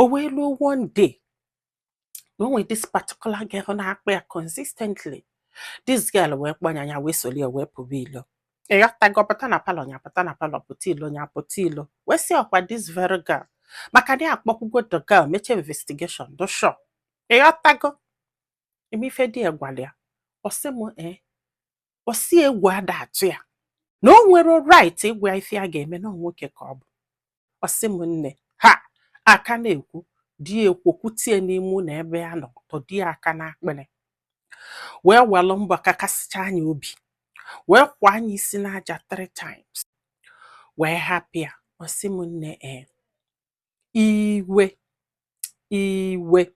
O wee luo one day na o nwere this particular girl na-akpọ ya consistently. This girl wee kpọọ ya, ya wee soro ya wee pụba ilo. Ịghọtago? Pụta na parlour, ya pụta na parlour, pụta ilo, ya pụta ilo, wee sị ọkwa this very girl, maka na ya akpọkwugo the girl, mechie investigation, do sure. Ịghọtago? Eme ife di ya gwara ya, ọ sị m ee, ọ sị egwu ada atụ ya na o nwere right ịgwa ya ife ya ga-eme, na ọ nwoke ka ọ bụ. Ọ sị m nne, ha aka na-ekwu di ya ekwokwutie n'ime ụlọ ebe ya nọ, tọdi ya aka n'akpịrị, wee welụ mbọ kakasịcha anya obi, wee kwa anya isi n'aja three times, wee hapụ ya. Ọ sị m nne, ee, iwe iwe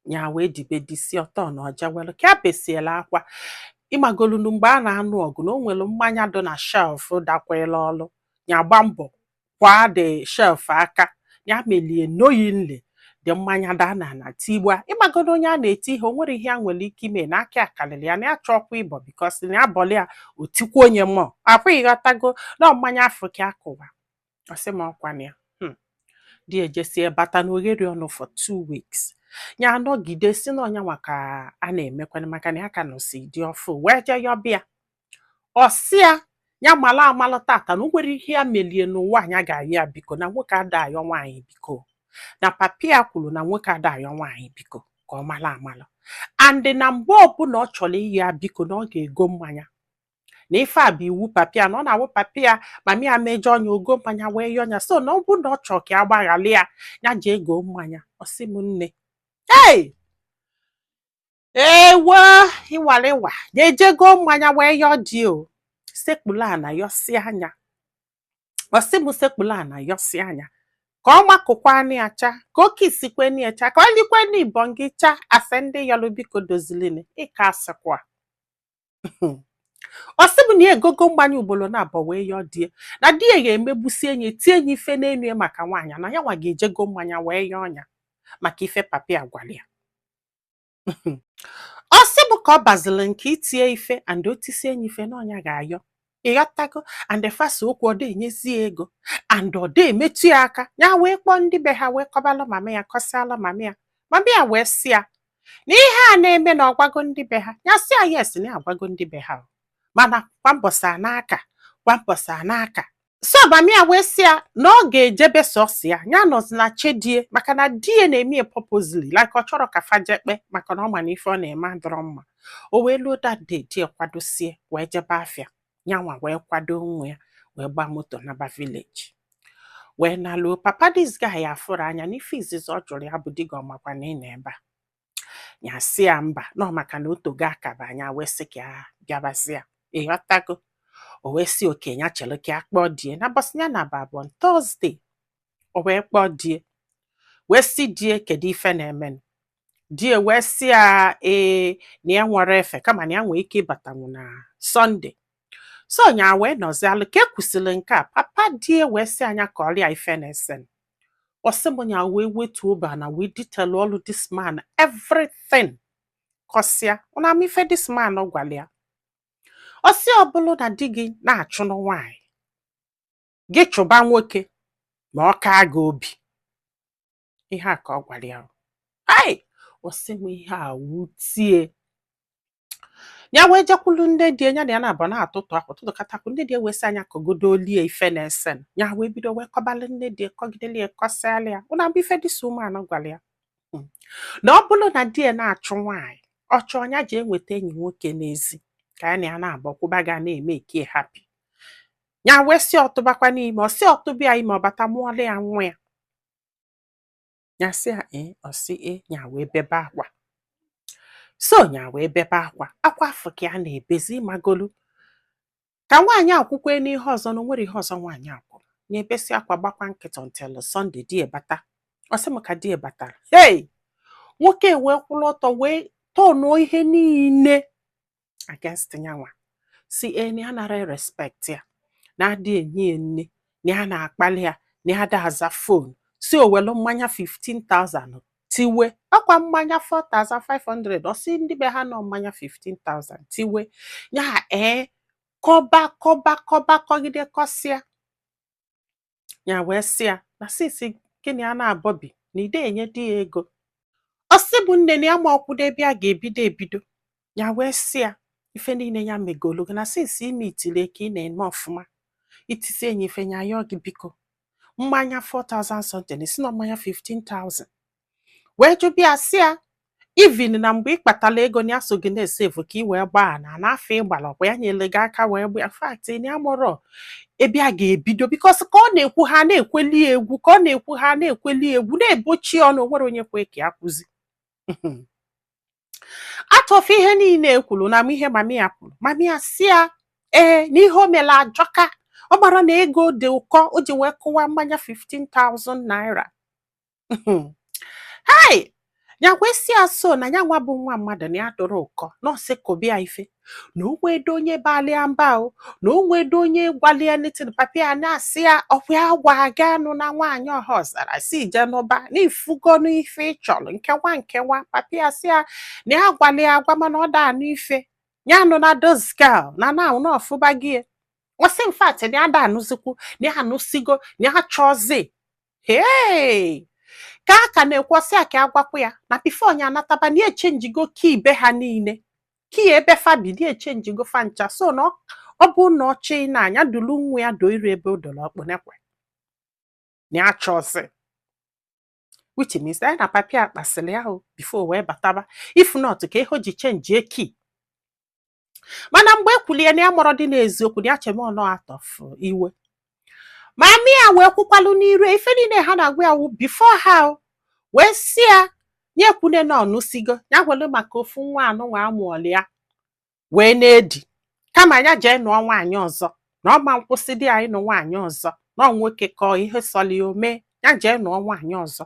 ya wee dibe disi ọtọ na ọja welu ka a besiela akwa. Ịmagolunu mgbe a na-anụ ọgụ na o nwere mmanya dị na shelf dakwela ọlụ, ya gba mbọ kwa the shelf aka ya melie knowingly, dị mmanya daa na ana tigba. Ịmagodo onye a na-eti ihe, o nwere ihe a nwere ike ime n'aka akarịrị ya na ya chọọkwa ịbọ, because na ya bọlị ya otikwa onye mmụọ akwa. Ịghọtago na mmanya afọ ka akụwa. Ọ sị m ọkwa na ya di ejesie bata na ogheri ọnụ for 2 weeks, ya anọgide si na ọnya nwa ka a na-emekwana, maka na ya ka nọsi dị ọfụ wee jee yọbịa. Ọ sị ya ya mala amalụ tata na o nwere ihe ya melie n'ụwa anya ga-ayọ ya biko, na nwoke ada ayọ nwaanyị biko, na papi ya kwuru na nwoke ada ayọ nwaanyị biko, ka ọ mala amalụ, and na mgbe ọbụla ọ chọrọ iyi ya biko na ọ ga-ego mmanya, na ife a bụ iwu papi ya, na ọ na-awụ papi ya mami ya mejọ ọnya, ogo mmanya wee yọọ ya. So na ọ bụ na ọ chọrọ ka ya gbaghalị ya, ya ji ego mmanya. Ọ sị m nne, hey, ewo, ịwalịwa ya ejego mmanya wee yọọ di o sekpulu ana yọsịa anya. Ọ sị m sekpulu ana yọsịa anya ka ọ makụkwanụ ya cha, ka oke isikweni ya cha, ka ọ likweni ibọn gị cha, asị ndị yọlụ biko dozilini ịka asịkwa. Ọ sị m na ya egogo mmanya ugboro na abụọ wee yọọ die, na di ya ga-emegbusi enyi tie enyi ife n'elu ya maka nwaanyị, na ya nwa ga-ejego mmanya wee yọọ ya maka ife papi ya gwara ya. Ọ sị bụ ka ọ bazili nke itie ife and o tisie enyi ife na ọnya ga-ayọ. Ịghọtago? And fasa okwu, ọ da enyezi ya ego and ọ da emetụ ya aka. Ya wee kpọọ ndị be ha, wee kọbalụ mama ya, kọsịalụ mama ya. Mama ya wee sị ya na ihe a na-eme na ọgwago ndị be ha. Ya sị ya yes, na ya agwago ndị be ha o, mana kwa mbọsị a n'aka, kwa mbọsị a n'aka. So mama ya wee sị ya na ọ ga-ejebe sọsọ ya, ya nọzi na chedie, maka na di ya na-eme ya purposely, like ọ chọrọ ka fajekpe, maka na ọ ma na ife ọ na-eme adọrọ mma. O wee luo that day, di ya kwadosie wee jebe afịa, nyanwa wee kwado nwa ya, wee gba moto naba village, wee naluo. Papa this guy ya afụrụ anya n'ife izizi ọ jụrụ ya bụ, di gị ọmakwa na ị nọ ebe a? Ya sị ya mba, nọ maka na o togo akaba anya, wee sị ka ya bịabazie. Ịghọtago? O wee sị oke ya chere ka ya kpọọ die na bọsị ya na abụ Thursday. O wee kpọọ die, wee sị die kedu ife na-emenụ. Die wee sị ya ee, na ya nwere efe, kama na ya nwee ike ịbatanwu na Sunday. So nya wee nọzialụ ka ekwusịrị nke a. Papa die wee sị anya ka ọrịa ife na-esen. Ọ sị m ya wee wetuo obi na wee detail ọlụ this man everything, kọsịa ụna ama ife this man gwara ya. Ọ sị ọ bụrụ na di gị na-achụnụ nwaanyị, gị chụba nwoke ma ọ kaa gị obi. Ihe a ka ọ gwara ya. Ai, ọ sị m ihe a wutie ya, wee jekwulu ndị di ya na ya na-abụ na-atụtụ akwa tụtụkatakwu. Ndị di wee sị anya kọgodo olie ife na-esen. Ya wee bido wee kọbalị nne di, kọgideli ya, kọsịalị ya ụna bụ ife this woman gwara ya, na ọ bụrụ na di ya na-achụ nwaanyị, ọ chọọ ya ji enweta enyi nwoke n'ezi ka ya na ya na-abụ kwụba ga na-eme eke happy. Ya wee sị ọtụbakwa n'ime, ọ sị ọtụba ya ime, ọ bata mụọla ya nwa ya. Ya sị ya ee, ọ sị ee. Ya wee bebe akwa. So ya wee bebe akwa, akwa afọ ka ya na-ebezi. Magolu ka nwaanyị akwụkwe n'ihe ọzọ, na o nwere ihe ọzọ nwaanyị akwụrụ ya ebesi akwa, gbakwa nkịtị until Sunday di ya bata. Ọ sị m ka di ya batara, hey, nwoke wee kwụrụ ọtọ wee tọnụọ ihe niile against nyanwa, si ee, na ya nara respect ya, na adị enye ya nne, na ya na-akpali ya, na ya ada aza phone, si o welu mmanya 15,000 tiwe ọkwa mmanya 4500. Ọ sị ndị be ha nọ mmanya 15,000 tiwe ya. Ee, kọba kọba kọba kọgide kọsịa. Ya wee sị ya na since gịnị a na-abọbi Na ide enye di ya ego. Ọ sị bụ nne na ya ma ọkwụdo ebe a ga-ebido ebido. Ya wee sị ya ife niile ya megolu gị na since ime itile ka ị na-eme ọfụma, itisi enyi ife ya yọọ gị biko, mmanya 4000 something, si na mmanya 15,000, wee jụbịa sị ya even na mgbe ị kpatala ego na ya so gị na-esevu ka ị wee gbaa na n'afọ ị gbara ọkwa ya nyere gị aka wee gbaa fact na ya mụrọ ebe a ga-ebido, because ka ọ na-ekwu, ha na-ekweli egwu, ka ọ na-ekwu, ha na-ekweli egwu, na-ebochi ọnụ. Nwere onye kwe ka ya kwụzi atọfe ihe niile e kwuru na ihe mami ya kwuru. Mami ya si ya ee, na ihe o mere ajọka. Ọ gbara na ego dị ụkọ o ji wee kụwa mmanya 15,000 naira. Hai, ya kwesị ya so na ya nwa bụ nwa mmadụ na ya dụrụ ụkọ nọọsị kụbịa ife na o nwedo onye balia mba o na o nwedo onye gwalie anything. Papa ya na-asị ya ọkwa ya gwa ga anụ na nwaanyị ọha ọzara si je n'ụba na ifugo n'ife ị chọrọ nkewa nkewa. Papa ya sị ya na ya gwali ya agwa, mana ọ da anụ ife ya anụ na this girl na na na ọfụba gị. Ọsị in fact na ya da anụzikwu, na ya anụsigo, na ya chọzi. Hey, ka a ka na-ekwu, ọsị a ka agwakwa ya na before onye anataba na echenjigo key be ha niile, key ebe fa bi na echenjigo fa ncha. So na ọ bụ na ọchị na anya dulu nwa ya do iru ebe o doro ọkpụnekwe na ya chọzi, which means ya na papi a kpasịrị ya o before wee bataba. If not, ka ihe o ji chenjie key? Mana mgbe ekwulie na ya mụrụ dị n'eziokwu na ya cheme ọnọ atọfụ iwe, mami ya wee kwukwalụ n'iru ife niile ha na-agwa ya wụ before ha o wee si ya nye ekwune na ọnụsigo ya welu maka ofu nwa anụnwa amụọlụ ya wee na-edi, kama ya jee nụọ nwaanyị ọzọ, na ọ ma nkwụsị di ya ịnụ nwaanyị ọzọ, na ọ nwoke kọọ ihe sọlị ya omee, ya jee nụọ nwaanyị ọzọ.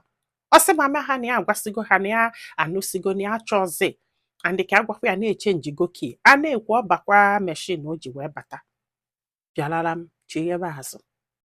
Ọ sị mama ha na ya agwasịgo ha na ya anụsigo, na ya chọzi, and ka agwakwa ya na-echenjigo key a na-ekwu. Ọ bakwa machine o ji wee bata bịarara m chighebe azụ.